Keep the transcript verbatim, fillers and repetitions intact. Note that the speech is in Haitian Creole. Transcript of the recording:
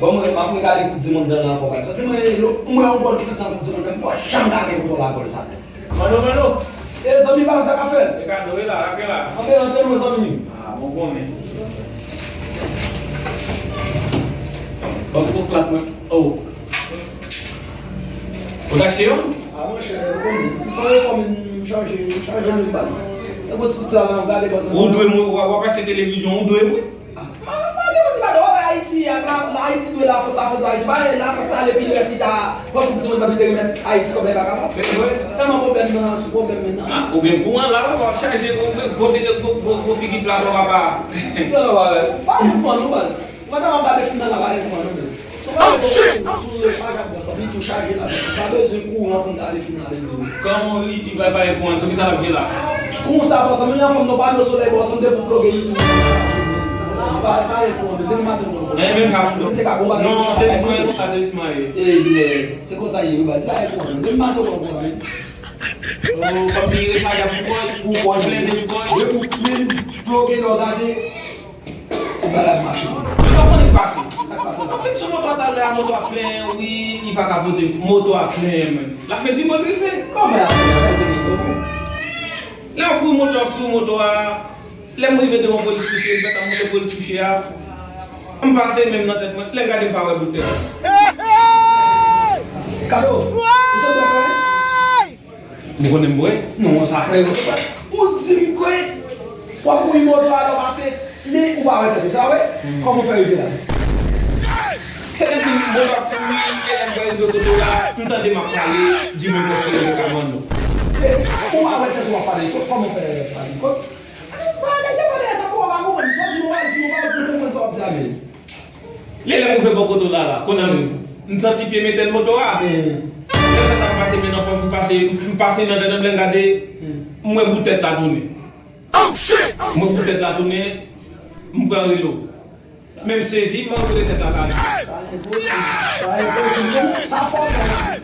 Bon, mwen, m ap regade Koup di Mond nan ankò, baz. Paske mwen, lè m wè yon gòl ki fèt nan Koup di Mond nan, m pa janm ka gen kontwòl a gòl sa. Mano, Mano! E, zanmi pa m, sa k ap fèt? E kado, e la, ap la. Antre, antre, mwen, zanmi. Ah, bon, bon, men. Ban m fon plat mwen. Oh. Ou t achte yon? Ah, monchè, ou konnen. M fè yon efò, men m chanje, m chanje, men baz. Nan gwo ti kout sa la, m gade, baz. Ou dwe mwen, w ap, w ap achte televizyon, ou dwe mwen. Ah, pa, pa gen moun ki pa dwe wè Ayiti, ak la, la Ayiti dwe Lafrans, Lafrans dwe Ayiti. Pa gen Lafrans ale pi lwen si ta pran Koup di Mond nan, li te remèt Ayiti kòb la, li pa kapab. Tèlman pwoblèm nan, sou pwoblèm menm nan. Ah, ou gen kouran la, w ap chaje, ou gen gwo, gwo, gwo figi plat, w ap a. Non, non, pa, pa gen kouran, non, baz. Pandan w ap gade fim nan la, pa gen kouran, non, men. Sou pa gen kouran, tou rechaj ak bòs, li tou chaje la, baz. Pa bezwen kouran pou n gade fim nan, non. Kòman li, li pa, pa gen kouran, sou ki sa l ap jwe la? Konsa, bòs, men yon fanm nan pa nan solèy, bòs, m te pou ploge li tou. Pa, pa gen kouran, depi maten, non. Men, men, ka, m te ka konpare. Non, se jis mwen, se jis mwen. Ebyen, se konsa ye, wi, baz, pa gen kouran, depi maten, non, kouran, men. Oh, kòmsi li rechajab pou kò l, pou kò l, blende pou kò l. Wi, pou men, ploge, lè w gade. Tout bagay ap mache. Ou pa konnen k pase. Sa k pase la? Mwen sou moto a talè a, moto a plen, wi, li pa ka pote, moto a plen, men. Lafen di mwen rive. Kòman lafen di mwen rive? Lè w kouri moto a, kouri moto a, lè m rive devan polis kouche, m fè sa monte polis kouche a. M pase menm nan tèt mwen, lè m gade m pa wè bout tèt. Kado, ou se bwè kleren? M konnen m bwè. Non, sa klè. Ou di m kwè. W ap kouri moto a lè w pase, men ou pa wè tèt ou, sa vre? Kòman w fè rive la? Se te di m, bon, m ap kouri, e lè m pral rive kote w la, m tande m ap pale, di mwen mwen kote yo ka vann ou. E, ou pa wè tèt ou ap pale, kò-, kòman w fè pale? Kò-, Atis pa, nèg yo pa dèyè sa, kòman w pa konprann? Sa w di, w pa di, w pa konprann sa w ap di a, men. Li lè m rive bò kote w la, la, kounye a menm, m santi pye m etèn moto a. Lè m fè sa, m pase men nan pòch, m pase, m pase nan tèt, lè m gade, m wè bout tèt la tounen. M wè bout tèt la tounen, m pran relo. Men m sezi, m antre tèt la kale. Sa enposib, sa enposib. Sa fò, men.